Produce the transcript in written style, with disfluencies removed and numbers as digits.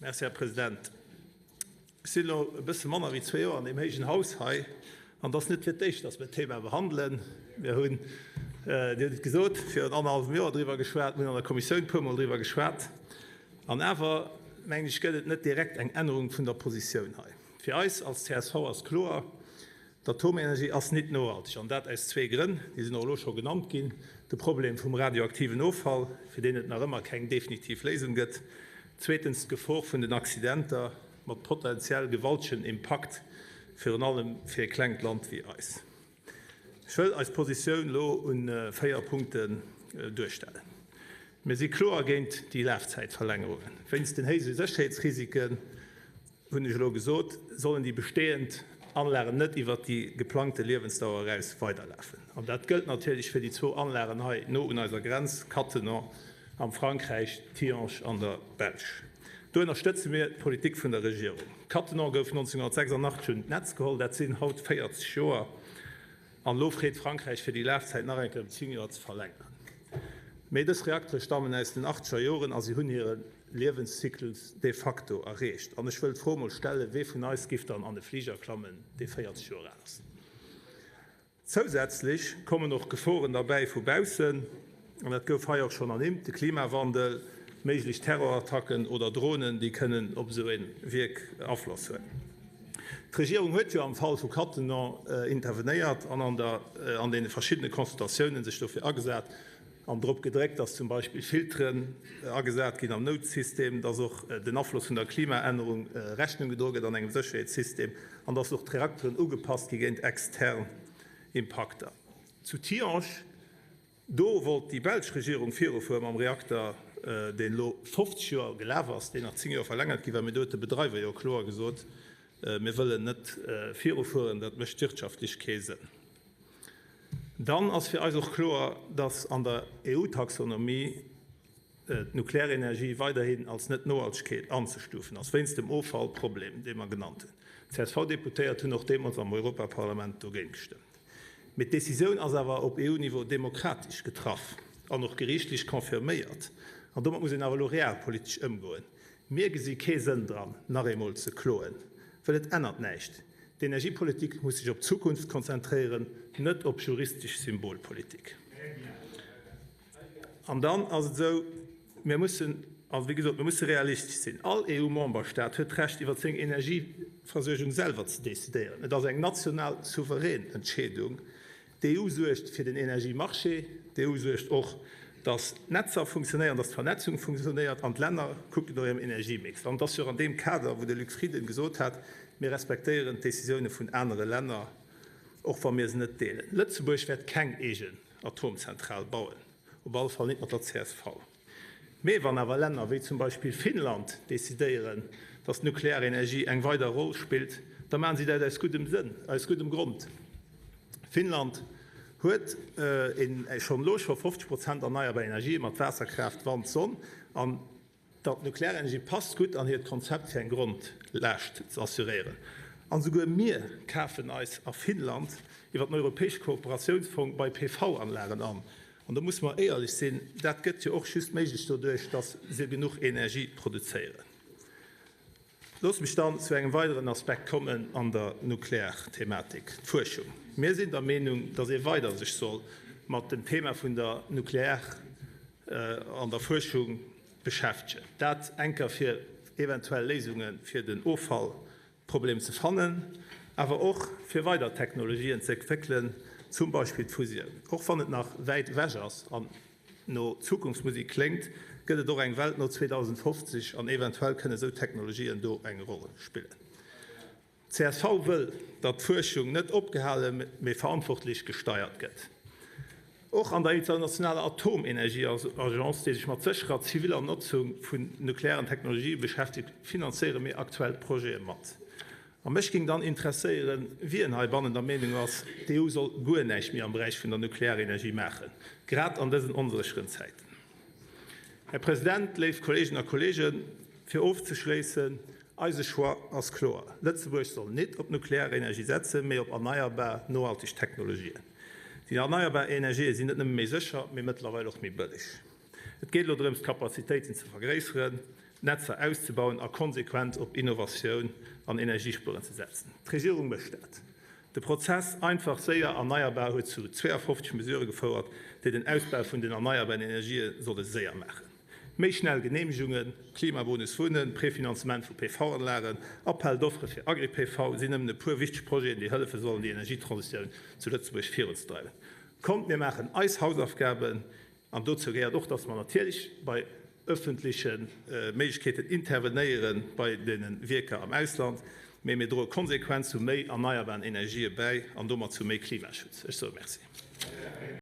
Merci, Här President. Ech sinn elo e bësse manner wéi zwee Joer an deem héijen Haus hei, an et ass net fir d'éischt, dass mir d'Thema behandelen. Mir hunn, Dir hutt et gesot, virun annerhallwem Joer driwwer geschwat, mir hunn an der Kommissioun e puermol driwwer geschwat. An awer, mengen ech, gëtt et net direkt eng Ännerung vun der Positioun hei. Fir eis als csv ass kloer, D'Atomenergie ass nit nohalteg, an dat aus zwee Grënn, déi sinn och elo scho genannt ginn, de Problem vum radioaktiven Offall, fir deen et nach ëmmer keng definitiv Léisung gëtt, zweetens d'Gefor vun den Accidenter mat potenziell gewaltegem Impakt, virun allem fir e klengt Land wéi eis. Ech wëll eis Positioun elo u véier Punkten duerstellen. Mir si kloer géint déi Lafzäitverlängerungen. Wéinst den héije Sécherheetsrisiken hunn ech elo gesot, sollen déi bestehend Anlagen net iwwert déi geplangte Liewensdauer eraus weiderlafen. An dat gëllt natierlech fir déi zwou Anlagen hei no un eiser Grenz, Cattenom am Frankräich, Tihange an der Belsch. Do ënnerstëtze mir d'Politik vun der Regierung. Cattenom gouf 1986 un d'Netz geholl, dat sinn haut 40 Joer. An elo freet Frankräich fir déi Lafzäit nach eng Kéier ëm 10 Joer ze verlängeren. Mee dës Reaktere stammen aus den achtzeger Joren a si hunn hire Liewenszyklus de facto erreecht. An ech wëll d'Fro emol stellen, Wee vun eis giff dann an e Fliger klammen, dee 40 Joer al ass? Zousätzlech kommen och Geforen derbäi vu baussen, an dat gouf hei och schonn ernimmt, de Klimawandel, méiglech Terrorattacken oder Dronen, déi kënnen op esou e Wierk Afloss hunn. D'Regierung huet jo am Fall vu Cattenom intervenéiert an an der an deene verschiddene Consultatiounen sech dofir agesat an drop gedréckt, dass zum Beispill Filteren agesat ginn am Noutsystem, dass och den Afloss vun der Klimaännerung Rechnung gedroe gëtt an engem Sécherheetssystem an dass och d'Reakteren ugepasst gi géint extern Impakter. Zu Tihange Do wollt déi belsch Regierung virufuere mam Reakter, deen elo 50 Joer gelaf ass, deen nach 10 Joer verlängert gi war. Mee do huet de Bedreiwer jo kloer gesot, Mir wëllen net virufueren, dat mécht wirtschaftlech kee Sënn. Dann ass fir eis och kloer, datt an der EU-Taxonomie d'Nuklearenergie weiderhin als net Nohaltegkeet anzestufen ass, wéinst dem Offallproblem, dee mer genannt hunn. D'CSV-Deputéiert hunn och deemools am Europaparlament dogéint gestëmmt. Mee d'Decisioun ass awer op EU-Niveau demokratesch getraff an och geriichtlech confirméiert. An domat muss een awer elo realpolitesch ëmgoen. Mir gesi kee Sënn dran, nach eemol ze kloen, well et ännert näischt. D'Energiepolitik muss sech op d'Zukunft konzentréieren, net op juristesch Symbolpolitik. An dann ass et esou, mir mussen, also wéi gesot, mir musse realistesch sinn. All EU-Memberstaat huet d'Recht, iwwer seng Energieversuergung selwer ze decidéieren. Et ass eng national souverän Entscheedung. D'EU suergt fir den Energiemarché, d'EU suergt och, datt d'Netzer funktionéieren, datt d'Vernetzung funktionéiert an d'Länner kucken no hirem Energiemix. An et ass jo och an deem Kader, wou de Luc Frieden gesot hat, mir respektéieren d'Decisioune vun anere Länner, och wa mir se net deelen. Lëtzebuerg wäert keng eegen Atomzentral bauen, op alle Fall nit mat der csv. Mee wann awer Länner wéi zum Beispill Finnland decidéieren, datt d'Nuklearenergie eng weider Roll spillt, da maachen si dat aus guddem Sënn, aus guddem Grond. Finnland huet schonn elo scho 50 Prozent erneierbar Energië mat Waasserkraaft, Wand, Sonn an D'Nuklearenergie passt gutt an hiert Konzept fir eng Grondlaascht ze assuréieren. An esouguer mir kafen eis a Finnland iwwer den Europäesche Kooperatiounsfong bei PV-Anlagen an. An do musse mer éierlech sinn, dat gëtt jo och just méiglech doduerch, datt se genuch Energie produzéieren. Loosst mech dann zu engem weideren Aspekt kommen an der Nuklearthematik, d'Fuerschung. Mir sinn der Meenung, dass ee weider sech soll mat dem Thema vun der Nuklear an der Fuerschung beschäftegen. Dat enker fir eventuell Léisunge fir den Offallproblem ze fannen, awer och fir weider Technologien ze entwéckelen, zum Beispill d'Fusioun. Och wann et nach wäit ewech ass an no Zukunftsmusik kléngt, gëtt et och eng Welt no 2050 an eventuell kënne sou Technologien do eng Roll spillen. Csv wëll, datt d'Fuerschung net opgehale mee verantwortlech gesteiert gëtt. Och an der internationaler Atomenergieagence, déi sech mat sécherer ziviller Notzung vun nuklearen Technologië beschäftegt, finanzéiere mir aktuell Projete mat. A mech géing dann interesséieren, wien heibannen der Meenung ass, d'EU soll guer näischt méi am Beräich vun der Nuklearenergie maachen, grad an dësen onsécheren Zäiten. Här President, léif Kolleeginnen a Kolleegen, fir ofzeschléissen, Eise Choix ass kloer, Lëtzebuerg soll nit op Nuklearenergie setzen, mee op erneierbar, nohalteg Technologien. Déi erneierbar Energië sinn net nëmme méi sécher, mee mëttlerweil och méi bëlleg. Et geet elo drëms, d'Kapazitéiten ze vergréisseren. d'Netzer auszebauen a konsequent op Innovatioun an Energiespueren ze setzen. D'Regierung mécht dat. De Prozess Einfach, séier, erneierbar huet zu 52 Mesurë gefouert, déi den Ausbau vun den erneierbaren Energië solle séier maachen. Méi schnell Geneemegungen, Klimabonus Wunnen, Prefinanzement vu PV-Anlagen, Appel d'offres fir Agri-PV sinn nëmmen e puer wichteg Projeten, déi hëllefe sollen, déi Energietransitioun zu Lëtzebuerg virunzedreiwen. Kommt, mir maachen eis Hausaufgaben! An dozou gehéiert och, dass mer natierlech bei ëffentleche Méiglechkeeten intervenéiere bei deene Wierker am Ausland, mee mir droe konsequent zu méi erneierbaren Energië bäi an domat zu méi Klimaschutz. Ech soe Merci.